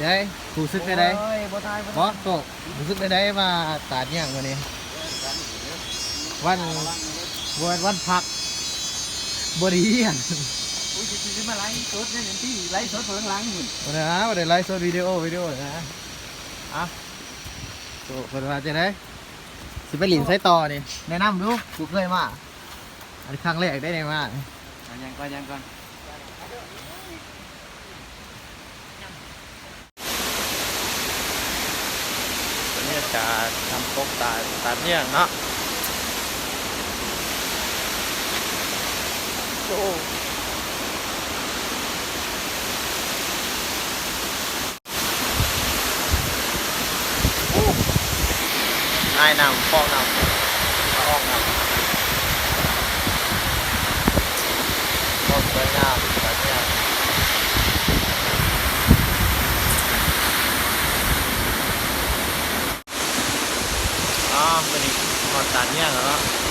ໄດ້ ຮູ້ສຶກແນວໃດ? ໂອ້ຍ ບໍ່ຖ່າຍ ບໍ່ຖ່າຍ ບໍ່ ໂຕ ຮູ້ສຶກແນວໃດມາຕາດຍ່າງມື້ນີ້? ວັນ ບໍ່ແມ່ນວັນພັກ ບໍ່ໄດ້ຮຽນ. ໂອ້ຍ ຊິ ຊິມາໄລຟ໌ສົດແນວນີ້ຕິ ໄລຟ໌ສົດເບື້ອງຫຼັງພຸ້ນ ບໍ່ໄດ້ນະ ບໍ່ໄດ້ໄລຟ໌ສົດ ວິດີໂອ ວິດີໂອນະ. ເອົ້າ ໂຕ ເພິ່ນວ່າຈັ່ງໃດ? ຊິໄປຫຼິ້ນໃສຕໍ່ນີ້? ແນະນຳດູ ບໍ່ເຄີຍມາ ອັນນີ້ຄັ້ງແລກໄດ້ ໄດ້ມາ. ເອົາ ຍ່າງກ່ອນ ຍ່າງກ່ອນ. ບັນຍາກາດນ້ຳຕົກຕາດ ຕາດຍ່າງເນາະ. ໂອ້ ອ້າຍນ້ຳ ຟອງນ້ຳ ຟອງນ້ຳ ຄວາມສວຍງາມ ສວຍງາມ. ອ້າວ ມື້ນີ້ຮອດຕາດຍ່າງແລ້ວເນາະ.